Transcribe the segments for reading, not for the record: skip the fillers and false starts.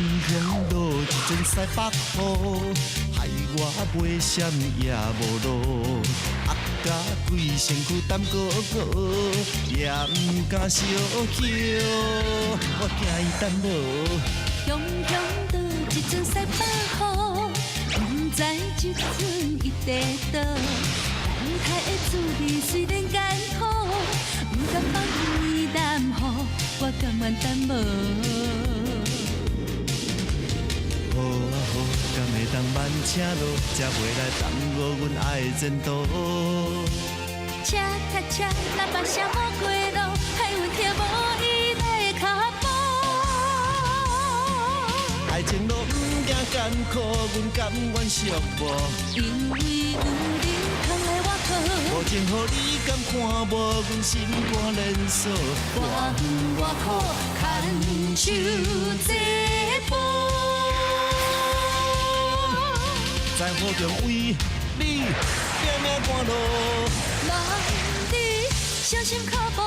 雄落一陣西北雨，害我袂閃也無路，壓甲規身軀澹糊糊，也毋敢相叫，我驚伊等無。雄雄倒一陣西北雨，毋知這陣伊佇佗。等待的滋味雖然艱苦，毋甘放伊南予，我甘願等無。雨啊雨，敢會當慢車路，才袂來耽誤阮愛的前途。車卡車，喇叭聲無過路，害阮聽無伊的跤步。愛情路毋驚艱苦，阮甘願寂寞。因為有恁通來倚靠。無情予你敢看無，阮心肝連鎖。偌遠偌苦，牽手這步。在雨中為你拼命趕路，人伫相心跤步，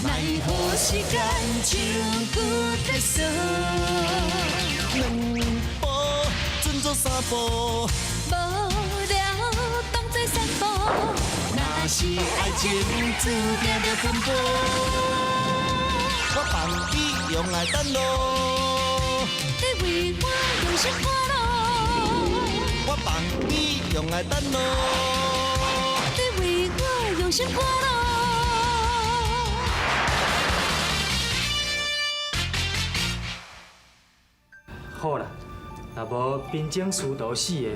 奈何時間像舊地鎖。兩步準做三步，無聊當作散步。若是愛情注定著分步，我放你用愛等路，你為我用心趕路。我放你用愛等路，你為我用心趕路。好啦，若無貧精師徒四个，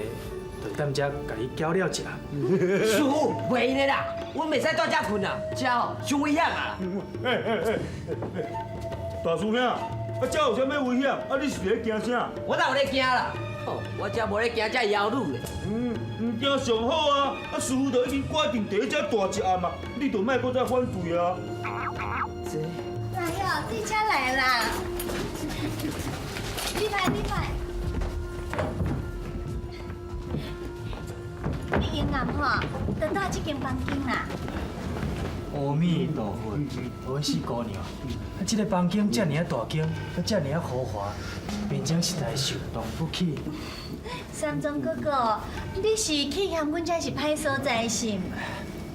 就踮遮共你交了一下。師傅，袂用的啦，阮袂使蹛遮睏啦，遮吼傷危險啊！大師兄，啊，遮有啥物危險？啊，你是咧驚啥？我哪有咧驚啦？我才無咧驚這妖女咧。嗯，毋驚上好啊！啊，師傅都已經決定佇遮蹛一暗啊，你就莫閣再反對啊。這，來哦，這車來啦！你來，你來。你永暗吼，就蹛這間房間啦。阿彌陀佛，阮四姑娘，啊，這个房間遮爾仔大間，閣遮爾仔豪華，貧僧實在受當不起。三莊哥哥，你是去嫌阮這是歹所在是毋？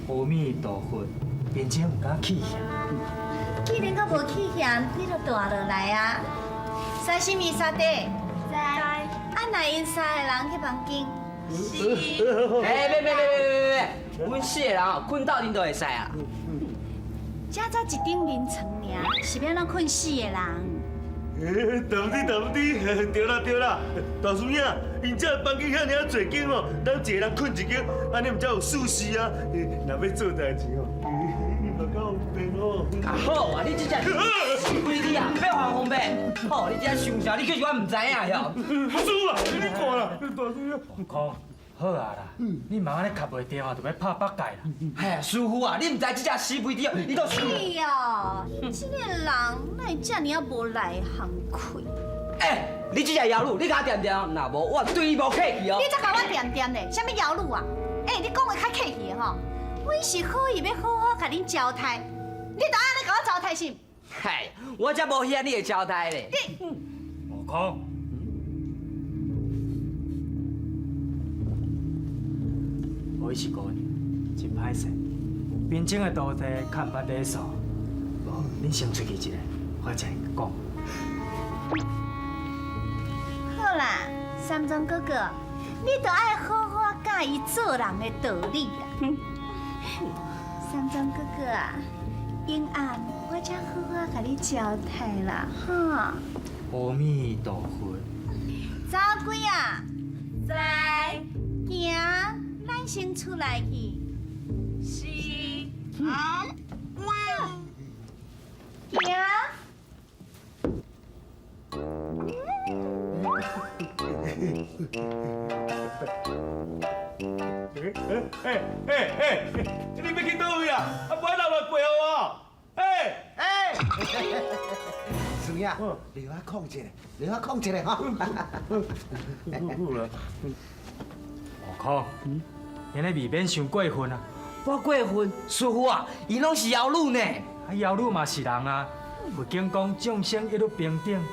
阿彌陀佛，貧僧毋敢去嫌。既然閣無去嫌，你就蹛落來啊。三心二三弟，在。啊，若𪜶三个人去房間。是。哎，別別別別別別，阮四個人哦，睏鬥陣就會使啊。這才一張眠床爾，是欲按怎睏四個人？欸，對不對？對不對？對啦對啦，大師兄，𪜶這房間遐爾濟間哦，咱一個人睏一間，按呢毋才有舒適啊。若欲做代誌哦，嘛較方便哦。好啊，你這隻是非你啊，欲還方便。好，你這傷笑，你去是我毋知影哟。師傅啊，你看啦，大師兄。悟空，好啊啦，你莫按呢磕袂著啊，就欲拍北界啦。哎呀，師傅啊，你毋知這隻死肥豬，你都。哎呀，這个人哪會遮爾仔無內涵氣？欸，你這隻妖女，你共我恬恬，若無我對你無客氣哦。你才共我恬恬咧，啥物妖女啊？欸，你講話較客氣的吼，阮是好意欲好好共恁交代，你就按呢共我糟蹋是毋？嗨，我才無嫌你會交代咧。你，悟空，不好意思，姑娘，真歹勢，貧僧的徒弟較毋捌禮數，無，恁先出去一下，我再講。好啦，三莊哥哥，你著愛好好教伊做人的道理啦。三莊哥哥啊，永暗我才好好共你交代啦，哈。阿彌陀佛。查某鬼啊，在，行，咱先出來去。是。行。欸欸欸，你欲去佗位啊？啊，無愛留來陪我。欸欸，師兄，留我講一下，留我講一下吼。悟空，你按呢未免傷過分啊！我過分，師傅啊，𪜶攏是妖女呢。啊，妖女嘛是人啊。佛經講眾生一律平等，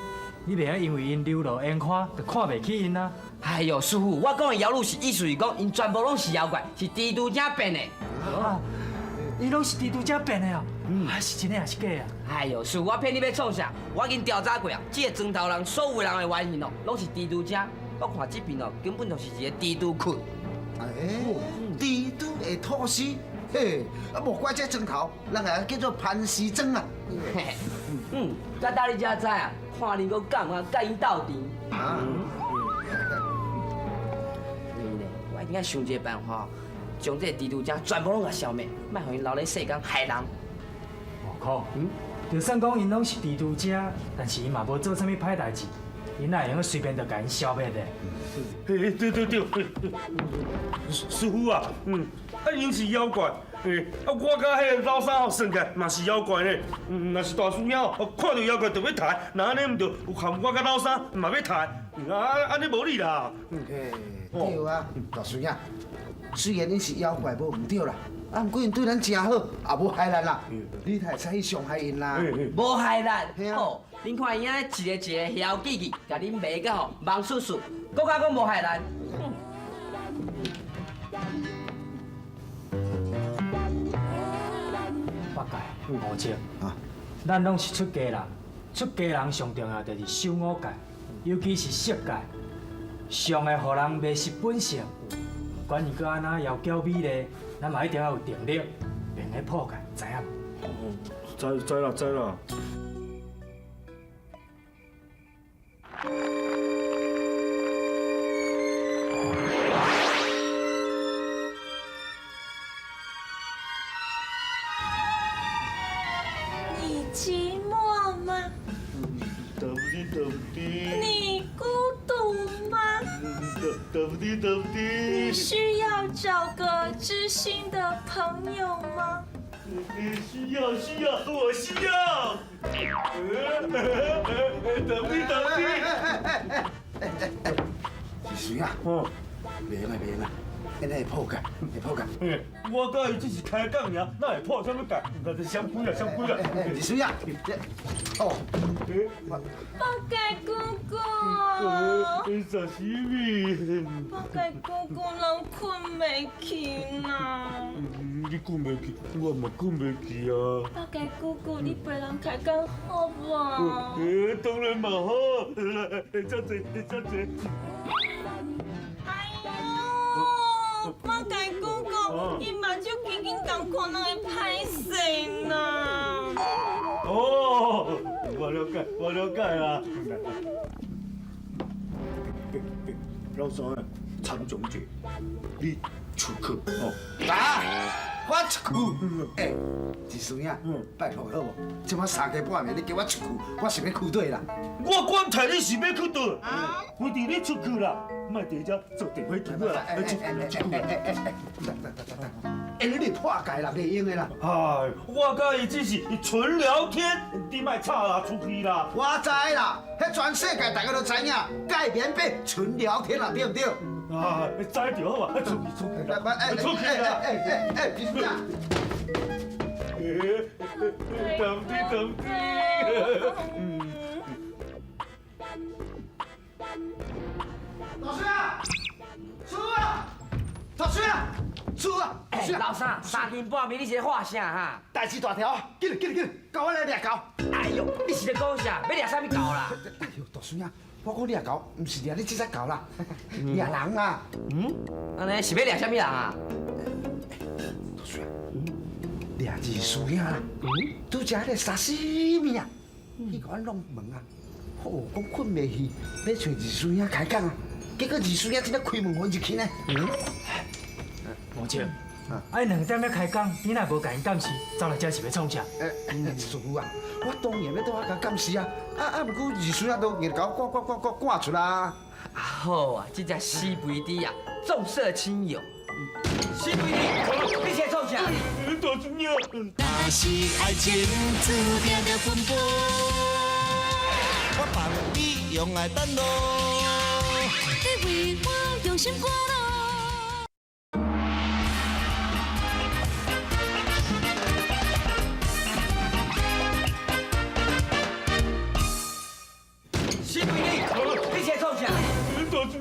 你袂使因為𪜶流落煙花，就看袂起𪜶啊！哎喲，師傅，我講的妖女是意思是講，𪜶全部攏是妖怪，是蜘蛛精變的。啊，𪜶攏是蜘蛛精變的哦？啊，是真的抑是假啊？哎喲，師傅，我騙你欲創啥？我已經調查過啊，這个莊頭人所有人的原型哦，攏是蜘蛛精。我看這邊哦，根本就是一个蜘蛛窟。哎，蜘蛛會吐絲，嘿，啊，無怪這莊頭，人會叫做盤絲莊啊。嘿，嗯，甲大你才知啊，看恁閣敢毋敢佮𪜶鬥陣？啊，我一定愛想一个辦法，將這个蜘蛛精全部攏共消滅，莫予𪜶留咧世間害人。悟空，就算講𪜶攏是蜘蛛精，但是𪜶嘛無做啥物歹代誌，𪜶哪會用隨便就共𪜶消滅的？嘿，對對對，師傅啊，啊，𪜶是妖怪，啊，我佮彼个老三吼算起來嘛是妖怪呢。若是大師兄哦，看著妖怪就欲刣，若按呢毋著，有含我佮老三嘛欲刣，啊，按呢無理啦。嘿，對啊，大師兄，雖然恁是妖怪無毋對啦，啊，毋過𪜶對咱誠好，也無害咱啦，你會使去傷害𪜶啦。無害咱，好，恁看伊按呢一個一個囂機器，共恁罵甲吼盲術術，閣較講無害咱。八戒、悟淨，咱攏是出家人，出家人上重要就是守五戒，尤其是色戒，上會予人迷失本性。不管伊閣按怎窈窕美麗，咱嘛一定要有定力，袂用破戒，知影無？知知啦，知啦。你寂寞嗎？你孤獨嗎？你需要找個知心的朋友嗎？需要需要，我需要。等你等你。是誰啊？哦，袂用啊袂用啊，按呢會破戒，會破戒。我佮伊只是開講爾，哪會破啥物戒？那就相規啦，相規啦。是誰啊？哦。八戒哥哥。啥物？八戒哥哥，人睏袂去啦。你睏袂去，我嘛睏袂去啊。八戒哥哥，你陪人開講好無？當然嘛好，來，坐坐，坐坐。哎喲，八戒哥哥，伊目睭緊緊共看，哪會歹勢呢？哦，我了解，我了解啦。老三，參詳者，你出去哦。啊！我出去，欸，二師兄，拜託好無？這擺三更半暝，你叫我出去，我是欲去佗啦？我管提你是欲去佗，規定你出去啦，莫佇遮做電火球啦。出去出去。欸，你破戒啦，袂用的啦。哎，我佮伊只是純聊天，你莫吵啦，出去啦。我知啦，彼全世界大家都知影，蓋棉被純聊天啦，對毋對？啊，知就好啊，出去出去啦，出去啦！哎哎哎，二師兄。等你等你。老師啊，師啊，老師啊，師啊！欸，老三，三更半暝你是咧喊啥哈？代誌大條，緊緊緊，共我來掠猴。哎喲，你是咧講啥？欲掠啥物猴啦？哎喲，大孫仔，我講掠猴，毋是掠你這隻猴啦，掠人啦。嗯，按呢是欲掠啥物人啊？大孫仔，掠二師兄啦。嗯，拄才彼个沙死物啊，伊共阮弄門啊，哦，講睏袂去，欲揣二師兄開講啊，結果二師兄真正開門予入去呢。嗯，無錯。啊！𪜶兩點欲開講，你若無共𪜶監視，走來遮是欲創啥？師傅啊，我當然欲倒遐共監視啊！啊啊，毋過二師兄都硬共我趕趕趕趕趕出來啊！好啊，這隻死肥豬啊，重色輕友。死肥豬，你是咧創啥？大叔兄。若是愛情注定著奔波，我放你用愛等路。你為我用心趕路。死大师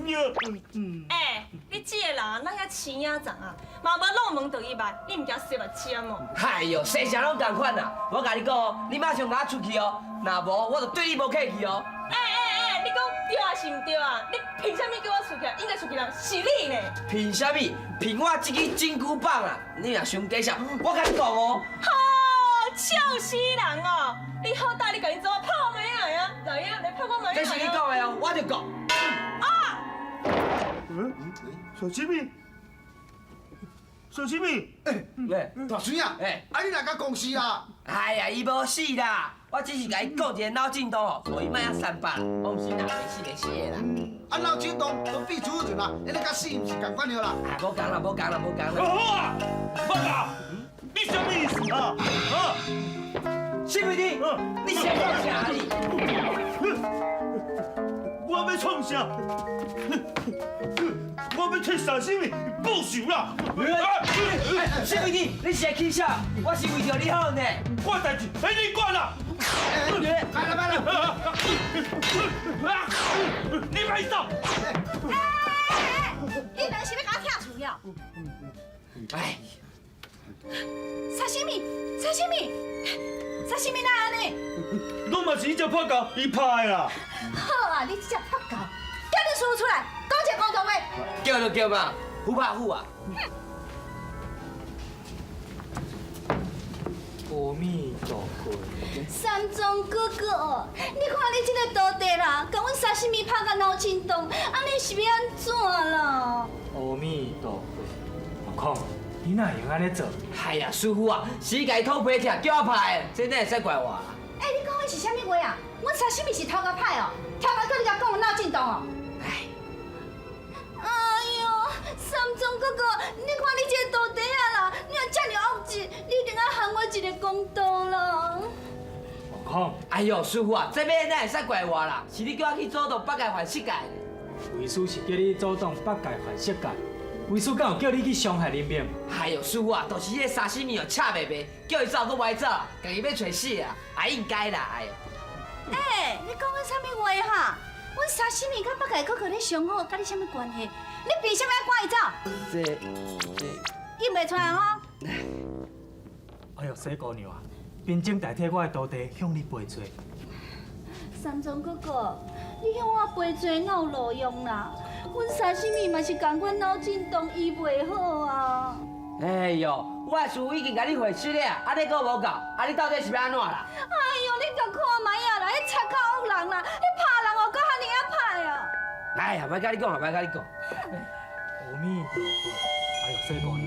兄。欸，你這個人哪遐青仔腸啊？嘛無弄門就伊來，你毋驚洗目針哦？哎呦，生啥攏仝款啦！我共你講哦，你馬上共我出去哦，若無我就對你無客氣哦。欸欸欸，你講對抑是毋對啊？你憑啥物叫我出去？應該出去人是你呢。憑啥物？憑我這支金箍棒啊！你若傷假笑，我共你講哦。吼，笑死人哦！你好大，你共𪜶做拍麥仔啊？來啊，來拍我麥仔。這是你講的哦，我就講。啊！嗯，小雞米，小雞米，欸，大師兄，欸，啊你來佮公司啦？哎呀，伊無死啦，我只是共伊講一个腦震盪哦，予伊莫遐三八，放心啦，袂死袂死的啦。啊，腦震盪都變出陣啦，彼个佮死毋是仝款了啦。啊，無仝啦，無仝啦，無仝啦。好啊，八嘎，你啥物意思啊？啊？是不是你？你先講啥你？我欲創啥？我欲替沙西米報仇啦！是不是你？你是會起痟？我是為著你好呢。我代誌，彼你管啦！來啦來啦！你莫走！欸，你兩是欲共我拆厝了？哎，沙西米，沙西米，沙西米哪按呢？攏嘛是彼隻破狗伊拍的啦！好啊，你這隻破狗，叫你師父出來，講一個公道話。叫就叫嘛，虎拍虎啊！阿彌陀佛。三莊哥哥，你看你這个徒弟啦，共阮沙西米拍甲腦震盪，按呢是欲按怎啦？阿彌陀佛，悟空，你哪會用按呢做？哎呀，師父啊，是伊家己吐鼻涕，叫我拍的，這哪會使怪我啊？欸，你講的是啥物話啊？阮沙西米是頭殼歹哦，頭殼閣你共講有腦震盪哦？哎，哎喲，三莊哥哥，你看你這个徒弟啊啦，你若這爾惡質，你一定愛還我一個公道啦！悟空，哎喲，師父啊，這欲哪會使怪我啦？是你叫我去阻擋八戒犯色戒。為師是叫你阻擋八戒犯色戒，為師敢有叫你去傷害人命？哎喲，師父啊，就是彼个沙西米哦，赤白白，叫伊走閣無愛走，家己欲揣死啊！啊，應該啦，哎喲。欸，你講的啥物話哈？阮沙西米佮八戒哥哥咧相好，佮你啥物關係？你憑啥物愛趕伊走？這這，認袂出來吼？哎喲，小姑娘啊，貧僧代替我的徒弟向你賠罪。三莊哥哥，你向我賠罪哪有路用啦？阮沙西米嘛是仝款腦震盪，醫袂好啊。哎喲，我的師父已經共你回釋了，啊你閣無夠，啊你到底是欲按怎啦？哎喲，你共看覓啊啦，彼賊較惡人啦，彼拍人哦，閣遐爾仔歹啊！哎呀，莫共你講，莫共你講。阿彌陀佛，哎喲，小姑娘，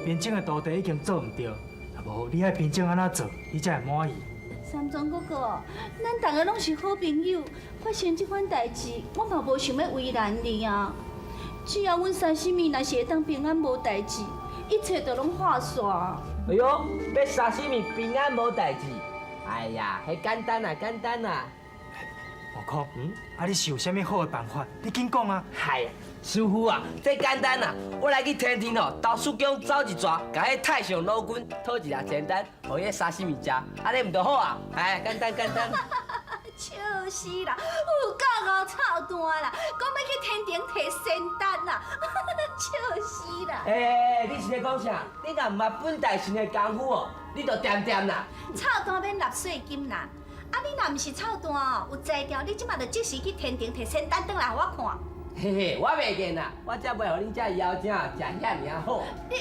貧僧的徒弟已經做毋對，若無你愛貧僧按怎做，你才會滿意？三莊哥哥，咱大家攏是好朋友，發生這款代誌，我嘛無想欲為難你啊。只要阮沙西米若是會當平安無代誌，一切就攏化煞。哎喲，欲沙西米平安無代誌，哎呀，彼簡單啊，簡單啊。悟空，啊你是有啥物好的辦法？你緊講啊！哎呀，師父啊，這簡單啊，我來去天庭哦，投書宮走一逝，共彼太上老君討一粒仙丹，予彼沙西米食，按呢毋就好啊？哎，簡單簡單。笑死啦！有夠𠢕操蛋啦！講欲去天庭提仙丹啦，笑死啦！欸，你是咧講啥？你若毋捌本大神的功夫哦，你就恬恬啦。操蛋免納稅金啦！啊，你若毋是操蛋哦，有才調，你這馬就即時去天庭提仙丹轉來予我看。嘿嘿，我袂見啦，我才袂予恁這妖精食遐爾仔好。你，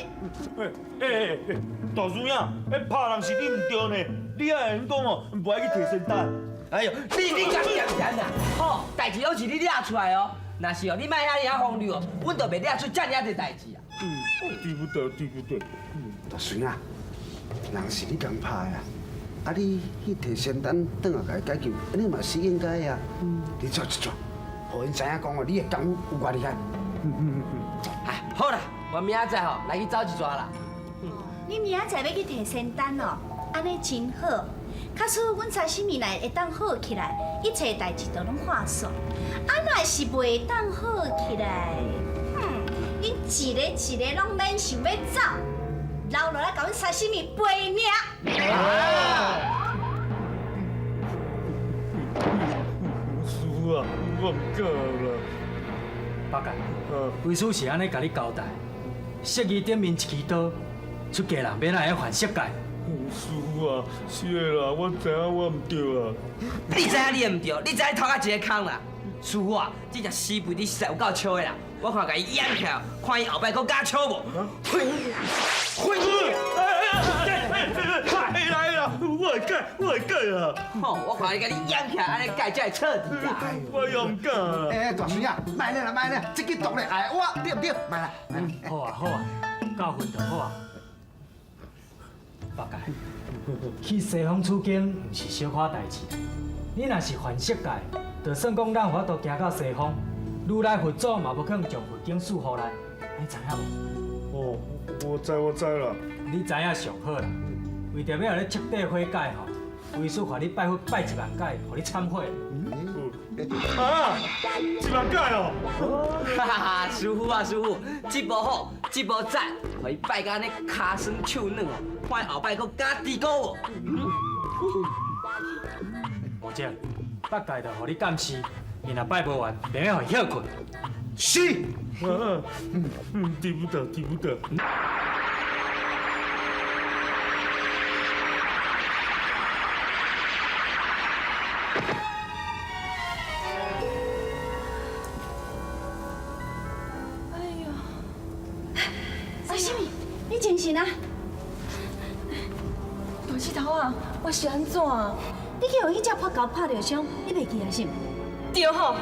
欸欸欸，大師兄，彼拍人是你毋對呢，你也會用講哦，無愛去提仙丹。哎喲，你共恬恬啦，好，代誌攏是你掠出來哦。若是哦，你莫遐爾仔風流哦，阮就袂掠出遮爾仔濟代誌啊。嗯，對不對？對不對？大孫啊，人是你共拍的啊，啊你去提仙丹轉來共伊解救，按呢嘛是應該的啊。你走一逝，予𪜶知影講哦，你的功夫有偌厲害。哎，好啦，我明仔載吼來去走一逝啦。你明仔載欲去提仙丹哦，按呢真好。假使阮沙西米若會當好起來，一切代誌都攏化煞。啊，若是袂當好起來，哼，恁一個一個攏免想欲走，留落來共阮沙西米賠命。師父啊，我毋敢啦。八戒，为师是按呢共你交代，色衣顶面一支刀，出家人欲按怎会犯色戒？师父啊，是的啦，我知影我毋对啊。你知影你的毋对，你知影头壳一个空啦。师父啊，这只死肥猪实在有够笑的啦！我看共伊掩起来，看伊后摆阁敢笑无？嘿，嘿，哎来啦，我会改，我会改啊！吼，我看伊共你掩起来，按呢改才会彻底啦。我也毋敢啦。哎，大孙仔，莫咧啦，莫咧，这支毒咧，哎，我对毋对？莫啦，好啊好啊，教训就好啊。八戒，去西方取经毋是小可代志，你若是犯色戒，就算讲咱有法度行到西方，如来佛祖嘛无可能将佛经赐予咱，你知影无？哦，我知我知啦。你知影上好啦，为著欲予你彻底悔改吼，为师罚你拜佛拜一万摆，予你忏悔。啊，一万摆哦！哈哈，师父啊师父，这步好，这步赞，予伊拜到按呢跤酸手软哦，看伊后摆阁敢嘀咕无？无正，八戒就予你监视，伊若拜无完，便欲予伊歇睏。是。嗯，对不得，对不得。哎呦，沙西米，你精神啊？大舌头啊，我是按怎啊？你去予彼只破狗拍著伤，你袂记啊是毋？对吼，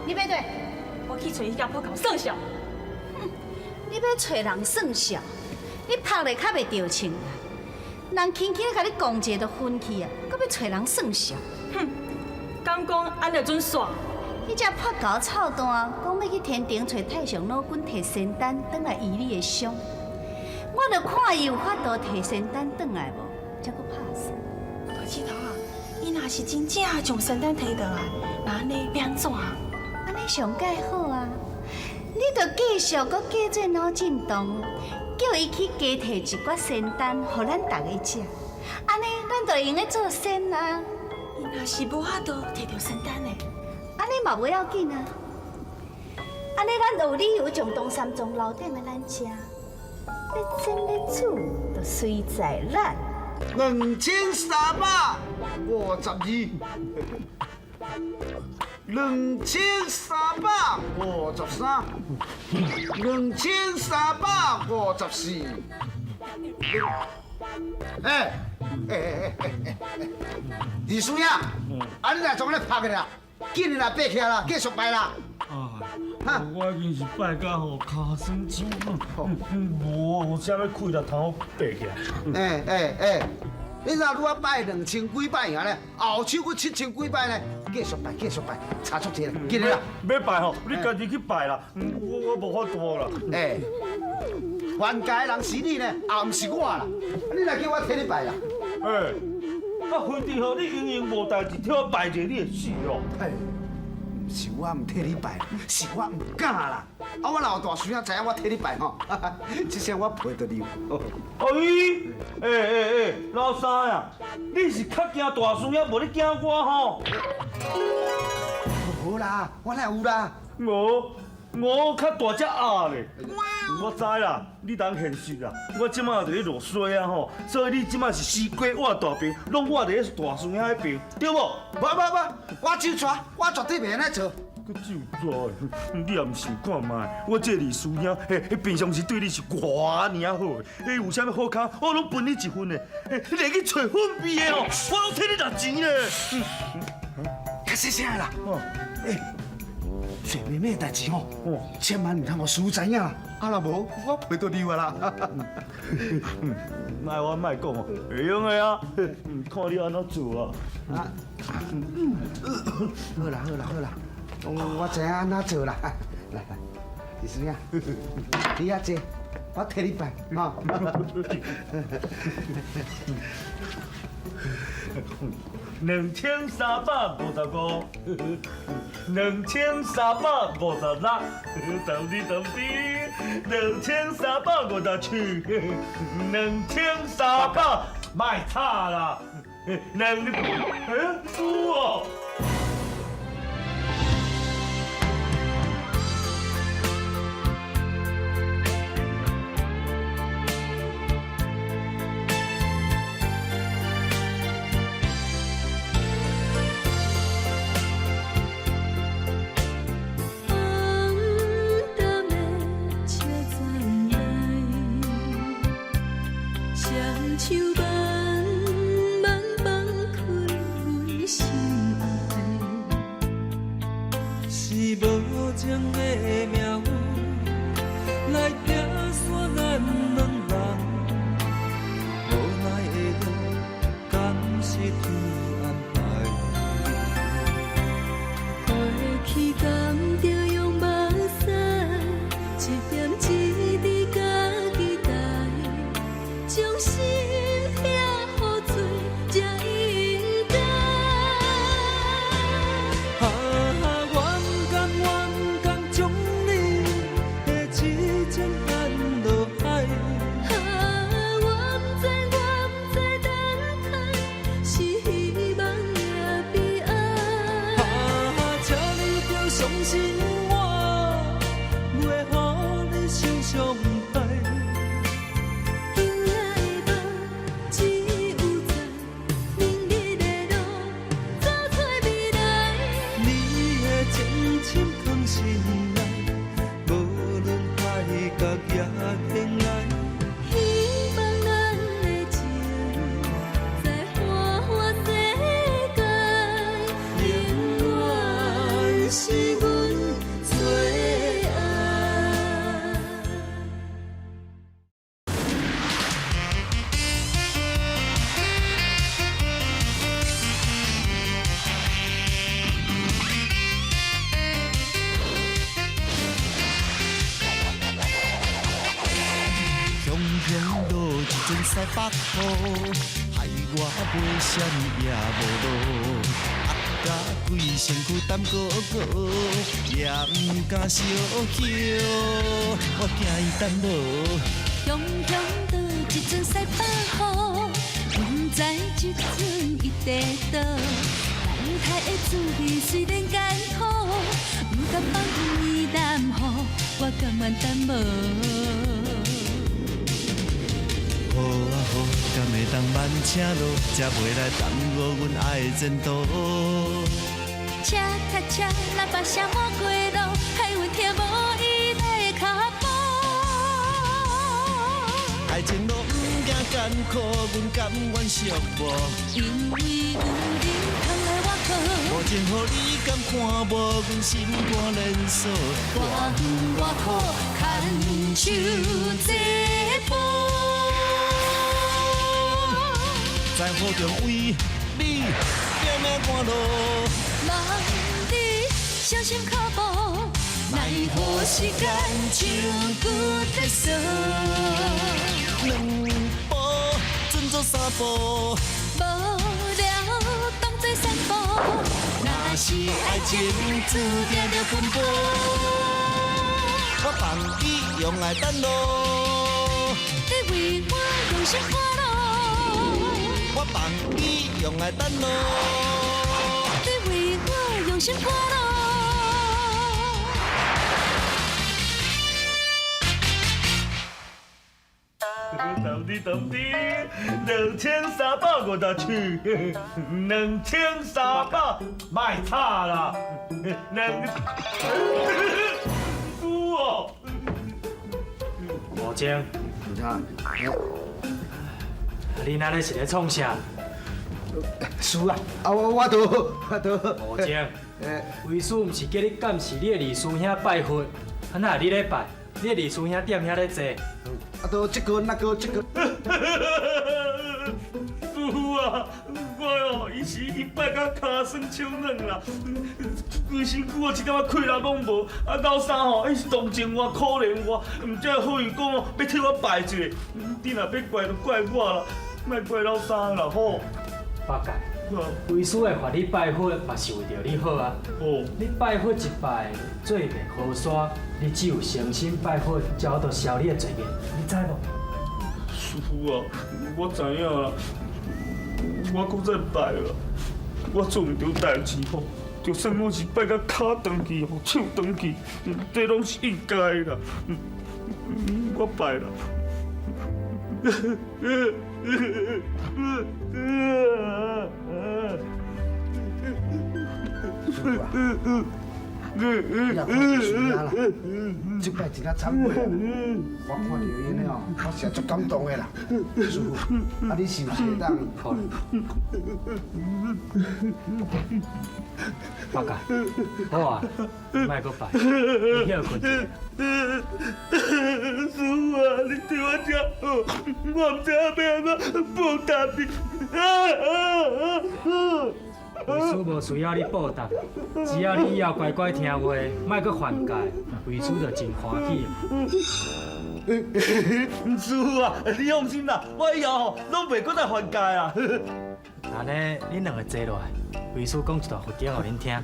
你欲对？我去揣彼只破狗算数。你欲揣人算数？你拍咧较袂著穿啦。人轻轻共你讲一下就昏去啊，阁欲揣人算数？哼，敢讲按呢就准煞？彼只破狗臭蛋，讲欲去天庭揣太上老君提仙丹，转来医你的伤。我就看伊有法度提仙丹转来无，才阁拍死。大舌头啊，伊若是真正将仙丹提转来，那按呢欲按怎啊？按呢上盖好啊！你就继续阁假做脑震荡，叫伊去加提一寡仙丹，予咱逐个食。按呢，咱就会用得做仙啊！伊若是无法度提著仙丹呢？按呢嘛无要紧啊！按呢，咱就有理由将唐三藏留踮咧咱遮，欲煎欲煮，就随在咱。2352，2353，2354。哎哎哎哎哎，二师兄，啊你若创咧拍的啦？紧啦，爬起来啦，继续拜啦。啊，我已经是拜到吼跤酸手软，无啥物气力通好爬起来。哎哎哎，你若拄仔拜2000几摆尔呢，后手阁7000几摆呢？继续拜，继续拜，差足济啦，紧啦。欲拜吼，你家己去拜啦，我无法度啦。哎，犯戒的人是你呢，也毋是我啦。你若叫我替你拜啦。哎，啊，反正吼，你闲闲无代志，替我拜一下，你会死哦。哎，毋是我毋替你拜，是我毋敢啦。啊，我若有大师兄知影我替你拜吼，这声我陪著你。哎，哎哎哎，老三呀，你是较惊大师兄，无你惊我吼？无啦，我哪有啦？我我较大只鸭咧，我知啦，你当现实啦。我这马伫咧落衰啊吼，所以你这马是西瓜我大边，拢我伫咧大师兄彼边，对无？无无无，我手掣，我绝对袂按呢做。阁手掣，你也毋想看觅？我这二师兄，嘿，平常时对你是偌尔好的，嘿，有啥物好康，我拢分你一份的。嘿，你连去揣粉味的哦，我拢替你摕钱咧。较细声啦。欸，做妹妹的代志吼，千万毋通予师父知影啦。啊，若无，我赔到你啦。莫我莫讲哦，会用的啊。看你按怎做啊。好啦好啦好啦，我知影按怎做啦。来来，二师兄，你遐坐，我替你拜吼。 2355，2356，到底到底，2357，2300，莫吵啦，两，哎，输哦。情的命运，来拆散咱两人。无奈的路，敢是天安排？过去敢著用目屎，一点一滴家己担，将心疼予做才应该。啊，我不甘，我不甘将你的痴情放落海。啊，我不知，我不知等待是希望也悲哀。啊，请你著相信我，袂予你受伤害。今夜的梦只有在明日的路走找未来。你的情深藏心内，无论海角也天涯。希望咱的情在花花世界，永远是阮最爱。雄雄落一阵西北雨，害我袂闪也无路，压甲规身躯澹糊糊，也毋敢相许，我惊伊等无。雄雄倒一阵西北雨，不知这阵伊伫佗。等待的滋味虽然艰苦，不甘放伊耽误，我甘愿等无。好啊好，敢会当慢车路，才袂来耽误阮爱的前途。车卡车，喇叭声满街路，害阮听无伊的脚步。爱情路毋惊艰苦，阮甘愿寂寞。因为有你通来我靠，无情予你敢看无，阮心肝连锁。偌远偌苦，牵手这步。在雨中为你拼命赶路，人伫小心脚步，奈何时间像旧铁索。两步准做三步，无聊当作散步。若是爱情注定著奔波，我放你用爱等路，你为我用心赶路，我放你用爱等路。你为我用心赶路。到底到底，2350尺，2300，莫吵啦，两输哦。吴精，你那咧是咧创啥？输啊！啊，我都我都。吴精，为师毋是叫你监视你的二师兄拜佛，啊哪会你咧拜？你的二师兄踮遐咧坐。啊，都这个那个这个。师傅啊，我哦，伊是伊拜甲跤酸手软啦，规身躯哦一点仔气力拢无。啊，老三吼，伊是同情我、可怜我，毋才好伊讲哦，欲替我拜一下。你若欲怪就怪我啦，莫怪老三啦吼。八戒，为师会罚你拜佛，嘛是为著你好啊。哦，你拜佛一拜，罪灭河山，你只有诚心拜佛，才有法度消你的罪孽，你知无？师父啊，我知影啦，我阁再拜啦，我做毋著代志吼，就算我是拜甲跤断去吼，手断去，这拢是应该的啦。我拜啦。师父啊，你若看二师兄啦，這擺真正慘過啦，我看著𪜶哦，我實足感動的啦。師父，啊你是毋是會當？好啦，八戒，好啊，莫閣拜，你歇睏一下。師父啊，你對我這好，我毋知影欲按怎報答你。為師無需要你報答，只要你以後乖乖聽話，莫閣犯戒，為師就真歡喜。師父啊，你放心啦，我以後吼攏袂閣再犯戒啊。按呢，恁兩个坐落來，為師講一段佛經予恁聽。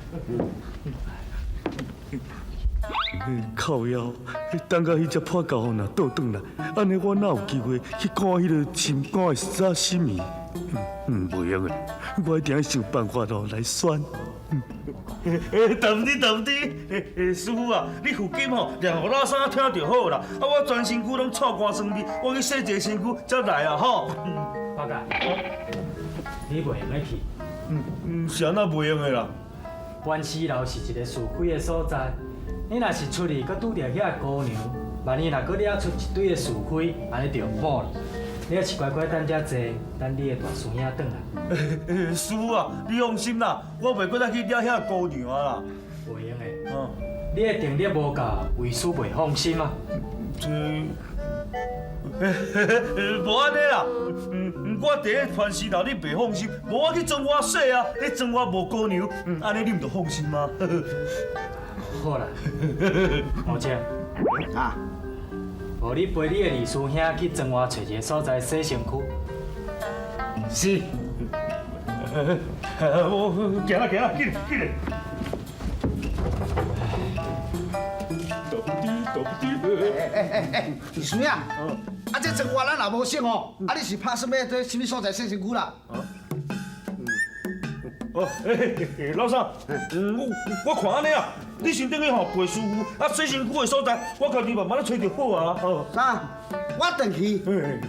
靠腰，等到彼隻破狗吼若倒轉來，按呢我哪有機會去看彼个心肝的沙西米？袂用的，我一定愛想辦法哦來選。對毋對？對毋對？師父啊，你佛經吼念予老三聽就好啦。啊，我全身軀攏臭汗酸味，我去洗一下身軀才來啊吼。八戒，你袂用得去。是按怎袂用的啦？觀世樓是一个是非的所在，你若是出去，閣拄著遐姑娘，萬一若閣惹出一堆的是非，按呢就某了。你抑是乖乖等遮坐，等你的大師兄轉來。師父啊，你放心啦，我袂閣再去惹遐姑娘啊啦。袂用的，你的定力無夠，為師袂放心啊。這，無按呢啦，我佇咧番石樓你袂放心，無我去莊外洗啊，彼莊外無姑娘，按呢你毋就放心嗎？好啦，吳姐，啊，予你陪你的二師兄去莊外揣一个所在洗身軀。是。我行啦行啦，緊緊。欸，二師兄，啊這莊外咱也無識哦，啊你是拍算欲佇啥物所在洗身軀啦？哦，老三，我看按呢啊，你先轉去吼陪師父，啊洗身軀的所在，我家己慢慢仔揣就好啊。啥？我轉去？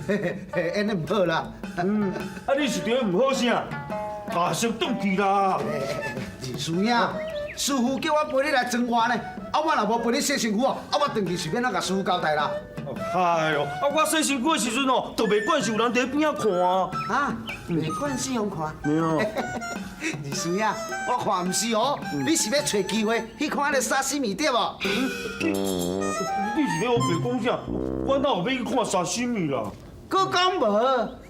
嘿嘿，按呢毋好啦。啊你是著毋好啥？啊，先轉去啦。二師兄，師父叫我陪你來莊外呢，啊我若無陪你洗身軀哦，啊我轉去是欲按怎共師父交代啦？哎喲，啊我洗身軀的時陣哦，就袂慣勢有人佇邊仔看啊。啊，袂慣勢予看？對哦。二師兄，我看毋是哦，你是欲揣機會去看彼个沙西米對無？你是咧烏白講啥？我哪有欲去看沙西米啦？閣講無？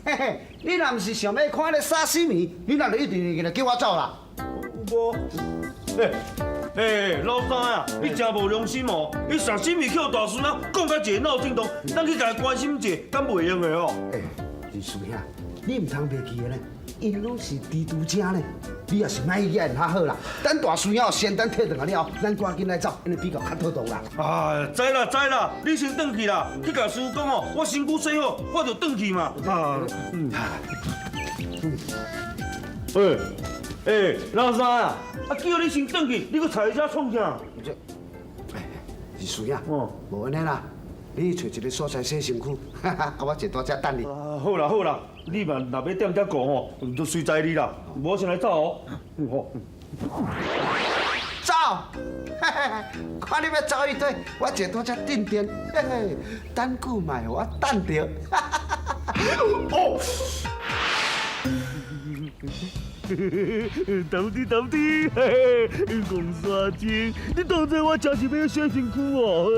嘿嘿，你若毋是想欲看彼个沙西米，你哪就一直來叫我走啦？我，欸，老三啊，你真無良心哦！你沙西米去予大師兄講甲一个腦震盪，咱去共伊關心一下，敢袂用的哦？欸，二師兄，你毋通袂記得呢，𪜶攏是佇拄遮呢，你也是莫去遐較好啦。等大師兄仙丹退轉來了後，咱趕緊來走，按呢比較較妥當啦。啊，知啦知啦，你先轉去啦，去共師父講哦，我身軀洗好，我就轉去嘛。啊，欸欸，老三啊，啊叫你先轉去，你閣坐遮創啥？這，二師兄，無按呢啦，你去揣一个所在洗身軀，啊我坐佇遮等你。好啦好啦，你嘛若欲踮遮顧吼，就隨在你啦。我先來走哦。走，看你欲走去佗，我坐佇遮鎮定，嘿嘿，等久嘛會予我等著。哦。到底到底，嘿嘿，王沙精，你當作我真是欲洗身軀哦？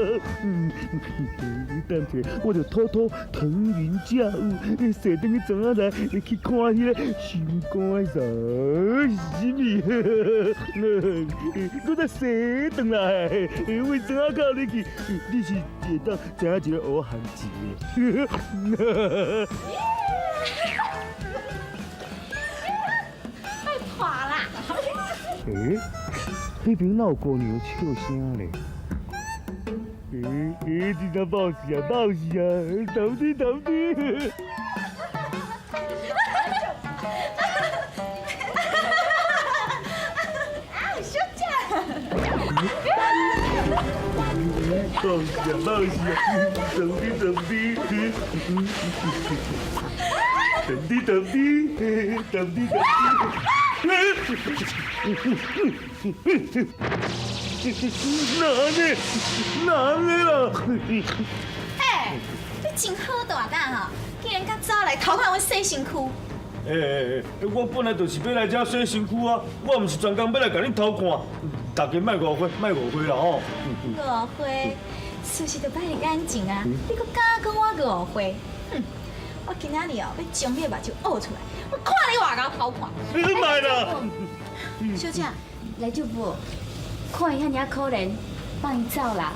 等下我就偷偷騰雲駕霧，踅轉去莊仔內去看彼个心肝的沙西米，閣再踅轉來，為莊仔口入去，你是會當知影一个烏漢字的。欸，彼邊哪有姑娘笑聲咧？欸欸，真正爆死啊，爆死啊！到底到底。啊，小姐。爆死啊，爆死啊！到底到底。到底到底，到底到底。哪按呢？哪按呢啦？欸，你真好大胆吼，竟然敢走来偷看阮洗身躯。欸欸欸！我本来就是欲来遮洗身躯啊，我毋是专工欲来共恁偷看。大家莫误会，莫误会啦吼。误会，事实就摆伫眼前啊！你阁敢讲我误会？哼！我今仔日哦，欲将你的目睭挖出来，我看你偌𠢕偷看。你莫啦！小姐，来舅母，看伊遐尔可怜，放伊走啦。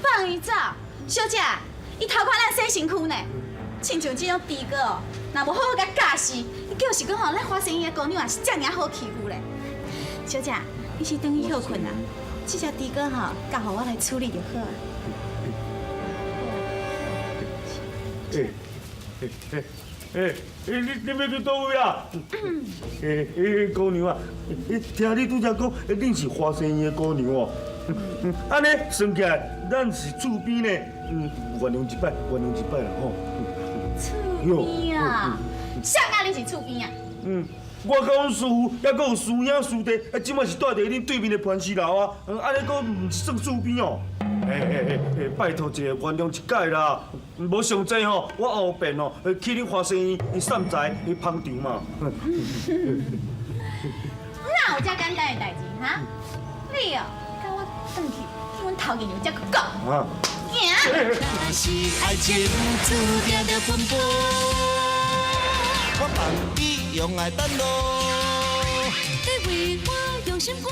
放伊走，小姐，伊偷看咱洗身躯呢。亲像这种猪哥哦，若无好好共教死，伊就是讲吼，咱华生医的姑娘也是遮尔好欺负咧。小姐，你先转去歇睏啦，这只猪哥吼，交予我来处理就好啊。欸欸欸欸！你欲去佗位啊？欸欸，姑娘啊，听你拄才讲，恁是华生医的姑娘哦。按呢算起来，咱是厝边呢。原谅一摆，原谅一摆啦吼。厝边啊？啥甲你是厝边啊？嗯，我佮阮师父，犹阁有师兄师弟，啊，这摆是住伫恁对面的磐石楼啊。按呢阁毋是算厝边哦？欸欸欸，拜托一下，原谅一摆啦。无上济吼，我后变哦，去恁华生医散财去捧场嘛。哪有遮简单的代志哈？你哦，佮我转去，去阮头家娘遮去讲。啊。行。若是爱情注定著奔波，我放你用爱等路。你为我用心赶路。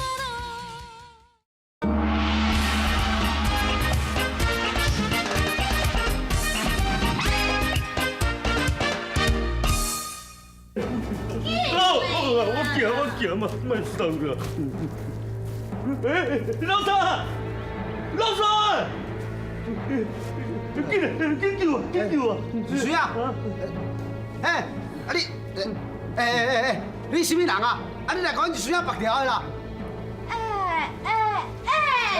我行我行嘛，莫送啦。欸，老三，老三，紧来，紧救我，紧救我！谁啊？欸，啊你，欸欸欸欸，你啥物人啊？啊你来共阮二孙仔缚牢的啦？欸欸欸！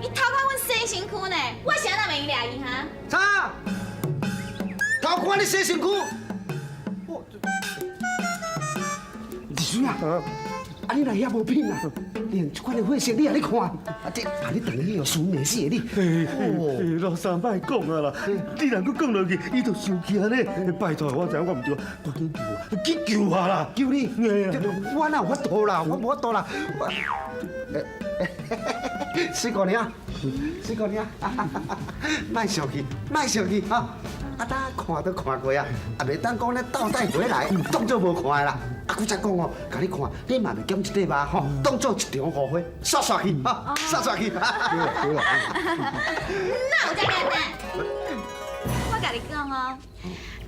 伊偷看阮洗身躯呢，我是按怎袂用掠伊哈？啥？偷看你洗身躯？二孙仔，啊你若遐无品啊？连这款的货色你也咧看？啊这把你转去哦，输命死的你！哦，老三莫讲啊啦，你若阁讲落去，伊就生气啊咧。拜托，我知影我毋对，赶紧救我，紧救我啦！救你？我哪有法度啦？我无法度啦！我，水姑娘，水姑娘，莫生气，莫生气哈！啊，呾看都看过啊，也袂当讲咧倒带回来，当做无看的啦。啊，阁再讲哦，共你看，你嘛袂减一块肉吼，当做一场误会，煞煞去哈，煞煞去。对啦对啦。哪有遮简单？我共你讲哦，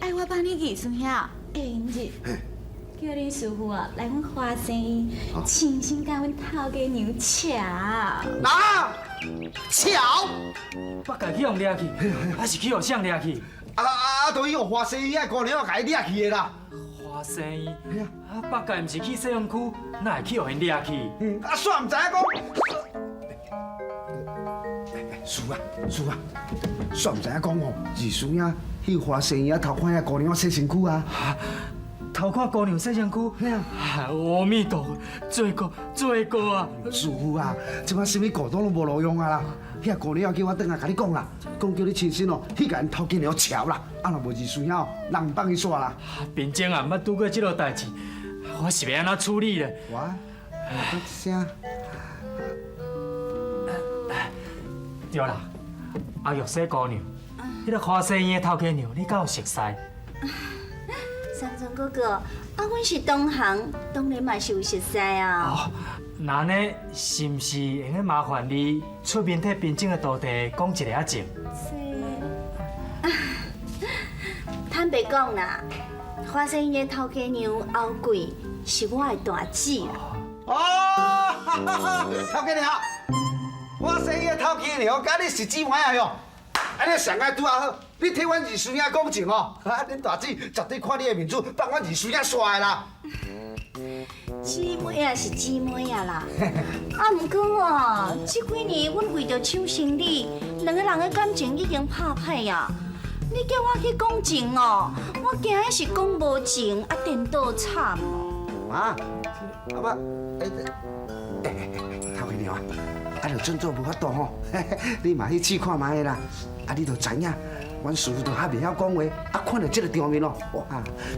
爱我帮你二孙兄下昏日，叫恁师父啊来阮华生医，亲身共阮头家娘瞧。啊！瞧？北界去予掠去，还是去予谁掠去？啊啊！都伊予华生医的姑娘共伊掠去的啦。华生医，啊，北界毋是去西园区，哪会去予𪜶掠去？啊，煞毋知影讲。师啊，师啊，煞毋知影讲哦，二师兄去华生医偷看遐姑娘洗身躯啊。偷看姑娘洗身躯？阿弥陀佛，罪过罪过啊！师父啊，这摆啥物古董拢无路用啊啦！遐姑娘叫我转来共你讲啦，讲叫你亲身哦去共𪜶头家娘瞧啦，啊若无二师兄哦，人毋放伊煞啦。平静啊，毋捌拄过这落代志，我是欲按怎处理咧？我，啥？对啦，阿玉洗姑娘，彼个华生医的头家娘，你敢有熟似？三庄哥哥，啊，阮是同行，当然嘛是有熟似啊。哦，那按呢，是毋是会用麻烦你出面替平静的徒弟讲一下仔情？这，坦白讲啦，华生医的头家娘后桂是我的大姊啦。哦，头家娘，华生医的头家娘，佮你是姊妹啊哟？啊，你上爱拄仔好，你替阮二师兄讲情哦，啊，恁大姊绝对看你的面子，放阮二师兄煞的啦。姊妹也是姊妹啊啦，啊，毋过哦，这几年阮为著抢生意，两个人的感情已经拍歹啊。你叫我去讲情哦，我惊的是讲无情，啊，颠倒惨哦。啊，啊不，欸，头家娘啊，就装做無法度吼，你嘛去試看覓啦。啊，你就知影，阮師傅都較袂曉講話，啊，看著這个場面咯，哇，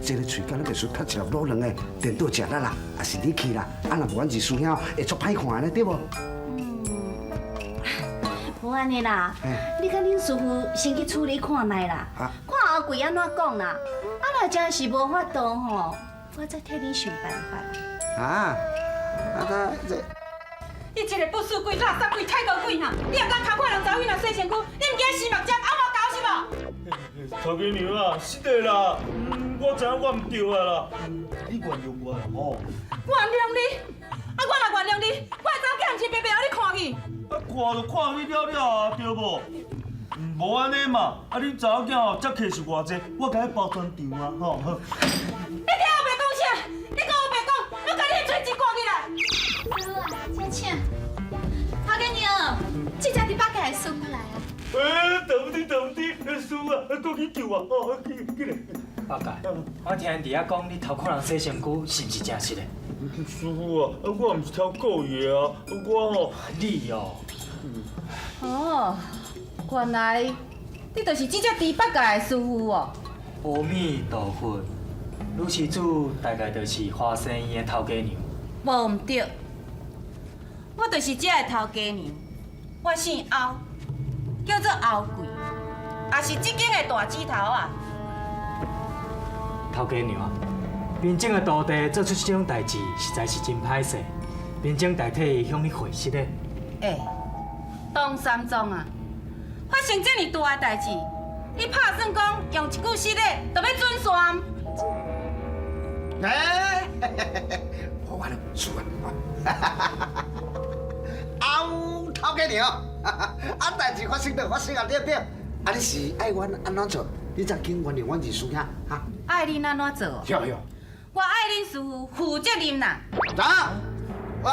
這个喙敢若袂輸踢一粒滷卵的，顛倒食力啦，也是你去啦，啊，若無阮二師兄會足歹看的，對無？無按呢啦，你佮恁師傅先去處理看覓啦，看後櫃按怎講啦。啊，若真是無法度吼，我再替你想辦法。啊，啊他這。你這個不死鬼、垃圾鬼、太高鬼哈！你也敢偷看人查某囡仔洗身軀？你毋驚死目針阿貓狗是無？頭家娘啊，是的啦，我知影我毋對啊啦，你原諒我啦吼。原諒你？啊，我若原諒你，我的查某囝毋是白白予你看去？啊，看就看去了了啊，對無？無按呢嘛，啊，恁查某囝吼，這客是偌濟，我共伊包全場啊，吼。你聽烏白講啥？你閣烏白講，我共你的喙舌割起來。好啊，請請。頭家娘，這隻豬八戒的師傅來啊。欸，對不起，對不起，師傅啊，過去救我，哦，起起來。八戒，我聽𪜶佇遐講，你偷看人洗身軀，是毋是真實的？師傅啊，我毋是偷故意的啊，我吼。你哦。哦，原來你就是這隻豬八戒的師傅哦。阿彌陀佛，女施主大概就是華生院的頭家娘。無毋對，我就是這的頭家娘，我姓歐，叫做歐貴，也是這間的大指頭啊。頭家娘，貧僧的徒弟做出這種代誌，實在是真歹勢。貧僧代替伊向你悔失的。欸，唐三藏啊，發生這麼大的代誌，你拍算講用一句失禮就欲準煞？欸，好啊，輸啊！歐頭家娘，啊代誌發生就發生啊，對不對？啊，你是愛阮按怎做？你才肯原諒阮二師兄哈？愛恁按怎做？對對。我愛恁師傅負責任啦。啊！我，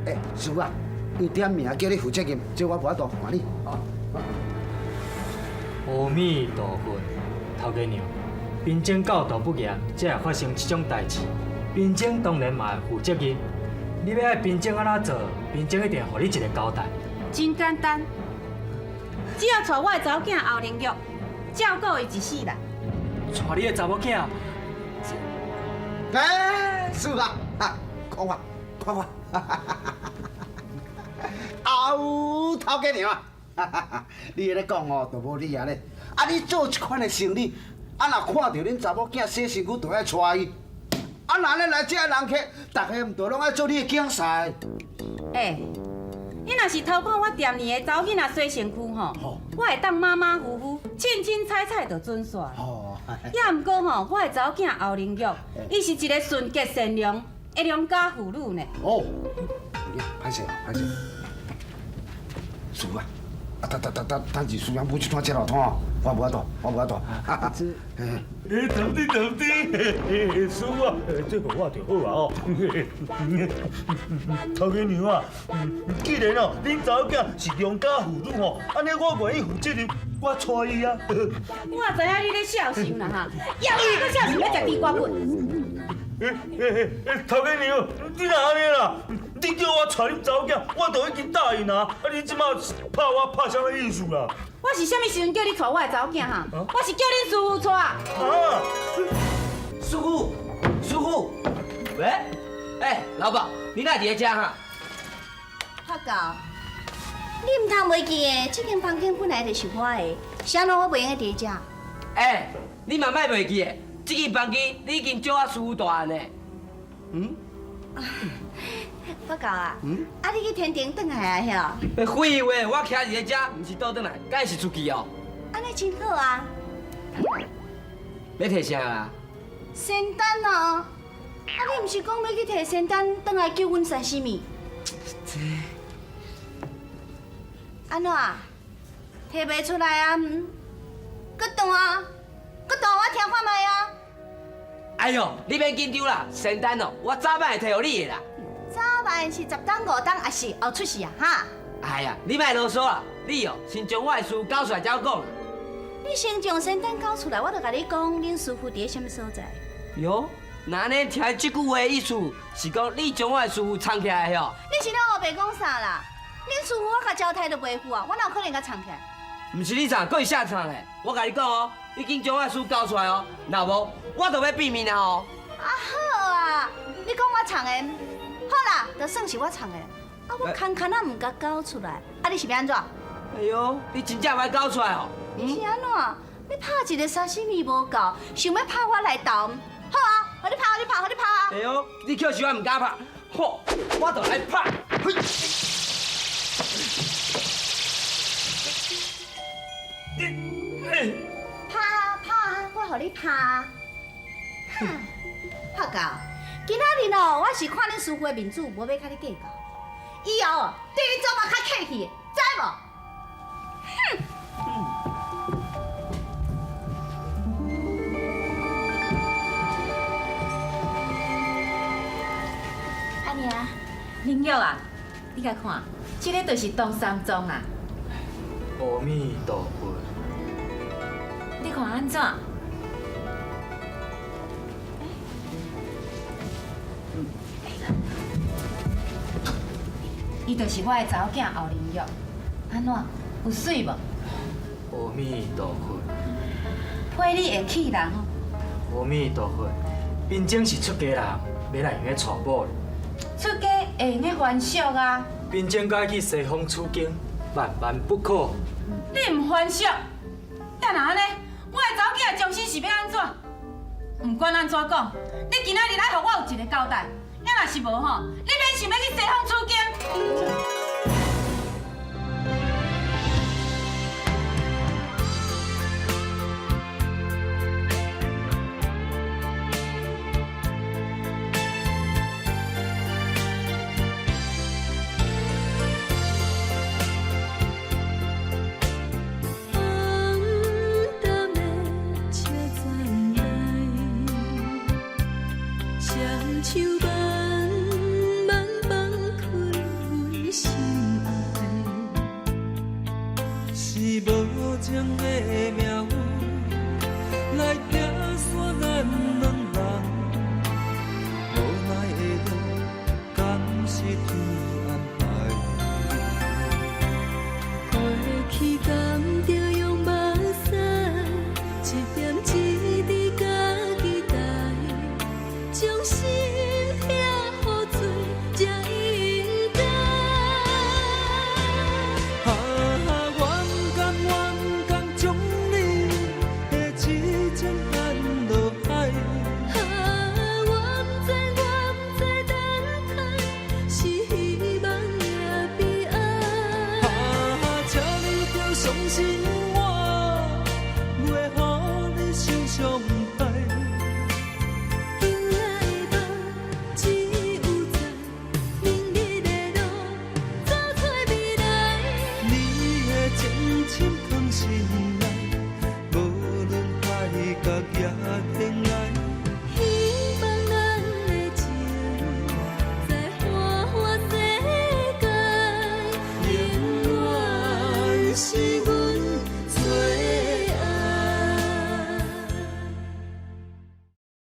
欸，師傅啊，伊點名叫你負責任，這我無法度，看你。阿彌陀佛，頭家娘，貧僧教導不嚴，才會發生這種代誌。貧僧當然嘛會負責任。你欲愛貧僧按怎做，貧僧一定會予你一個交代。真簡單，只要帶我的查某囝後靈玉，照顧伊一世人。帶你的查某囝？欸，師傅啊，看我，看我，歐頭家娘啊，你按呢講哦，就無理啊咧。啊，你做這款的生意，啊，若看著恁查某囝洗身軀，就愛帶伊。啊，若按呢來遮的人客，逐个毋就攏愛做你的囝婿？欸，你若是偷看我店裡的查某囡仔洗身軀吼，我會當馬馬虎虎、凊凊彩彩就準煞。也毋過吼，我的查某囝後靈玉，伊是一個純潔善良的良家婦女呢。哦，歹勢歹勢，師傅啊，啊，等等等等等，二師兄買一攤遮老攤，我無法度，我無法度。欸，對不對對不對，師傅啊，這予我就好啊哦。頭家娘啊，既然哦，恁查某囝是良家婦女吼，按呢我願意負責任，我娶伊啊。我知影你咧痟想啦哈，猶閣痟想欲食豬肝骨。欸欸欸，頭家娘，你哪按呢啦？你叫我娶恁查某囝，我都已經答應啊！啊，你這馬拍我拍啥物意思啦？我是啥物時陣叫你娶我的查某囝哈？我是叫恁師傅娶。啊！師傅，師傅，喂，欸，老婆，你哪佇咧遮哈？發狗，你毋通袂記得，這間房間本來就是我的，啥物我袂用得佇遮。欸，你嘛莫袂記得，這間房間你已經借我師傅蹛呢。嗯？發狗啊，啊你去天庭轉來啊？欸，廢話，我徛佇咧遮，毋是倒轉來，敢是出去哦？按呢真好啊！欲提啥啦？仙丹啊！啊你毋是講欲去提仙丹轉來救阮沙西米？這按怎？提袂出來啊？閣斷啊！閣斷我聽看覓啊！哎喲，你免緊張啦，仙丹哦，我早晚會提予你的啦。早晚是十冬五冬，抑是後出世啊？哈！哎呀，你莫囉嗦啦，你哦，先將我的事交出來才講。你先將仙丹交出來，我就共你講，恁師傅佇咧啥物所在。喲，那按呢聽這句話的意思是講，你將我的師傅藏起來喲？你是咧烏白講啥啦？恁師傅我共交代都袂赴啊，我哪有可能共藏起來？毋是你藏，閣是啥藏的？我共你講哦，你緊將我的書交出來哦，若無我就欲變面啊哦。啊好啊，你講我藏的，好啦，就算是我藏的。啊，我牽牽仔毋共交出來，啊你是欲按怎？哎喲，你真正欲交出來哦？你是按怎？你拍一个沙西米無夠，想欲拍我來投？好啊，予你拍，予你拍，予你拍啊！哎喲，你抾挲我毋敢拍，好，我就來拍。拍啊拍啊，我予你拍啊！哼，拍夠。今仔日哦，我是看恁師傅的面子，無欲佮你計較。以後對恁祖媽較客氣，知無？哼！阿娘，玲玉啊，你共看，這个就是唐三藏啊。阿彌陀佛。你看按怎？伊就是我的查某囝后林玉，按怎？有媠無？阿彌陀佛。批你會氣人哦。阿彌陀佛，貧僧是出家人，欲來用得娶某咧。出家會用得還俗啊！貧僧該去西方取經，萬萬不可。你毋還俗，啊若按呢，我的查某囝的終身是欲按怎？毋管按怎講，你今仔日愛予我有一个交代，啊若是無吼，你免想欲去西方取經。红灯的車站內，雙手慢慢放開阮心愛。是無情的命運來拆散咱兩人，無奈的路，敢是天安排？過去敢著用目屎，一點一滴共期待，將心疼予做才應該。啊，我不甘，我不甘將你的痴情放落海。啊，我不知，我不知，等待是希望也悲哀。啊，請你著相信我，袂予你受傷害。緊來吧，只有在明日的路，走出未來。你的情深藏心內，無論海角也天涯。希望咱的情，在花花世界永遠是。